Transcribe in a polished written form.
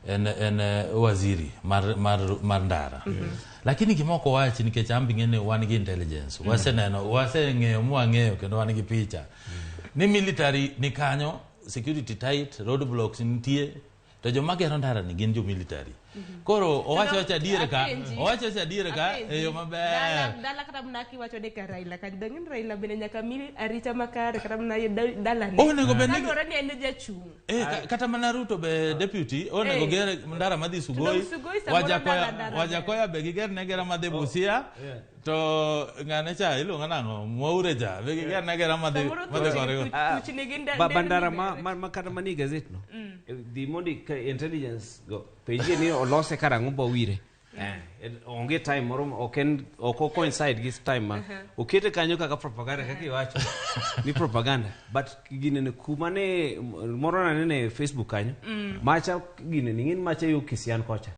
en en waziri mar mar mar ndara. Lakini gima ok owachi nikech an be ing'e ni wan gi intelligence. Waseneno, waseng'eyo mwang'eyo kendo wan gi picha. Ni military ni kanyo, security tight, road blocks nitie, to joma gero ndara ni gin jo military. Koro owacho wacho adier ka, Apenji. owacho wacho adier ka Apenji. e yo maber. Dala, dala kata mana kiwacho ni ka Raila kanyo, dong' ni Raila bende nyaka mi arita makare kata mana dalane. Onego bed ni Kaluwore ni en jachung'. Kata mana Ruto be deputy onego ger ndara madhi Sugoi. To dong Sugoi samoro Wajakoya ndara ndara Wajakoya be giger ne gera madhi Busia. To ng'ane cha iluongo nang'o? Mwaure cha be giger ne gera madhi Samoro madhi tuch- kore. tuch- tuch nigi Ba bandara nderni ma, ber. ma kata manie gazet no. Dhi mondo ka intelligence go penjie ni olose karang'o bawire. Onge time moro ok en ok o coincide gi time ma okete kanyo kaka propaganda kaka iwacho ni propaganda but gine ne kuma ne moro nanene e Facebook kanyo macha gine ni ng'in macha yo Kisian kocha.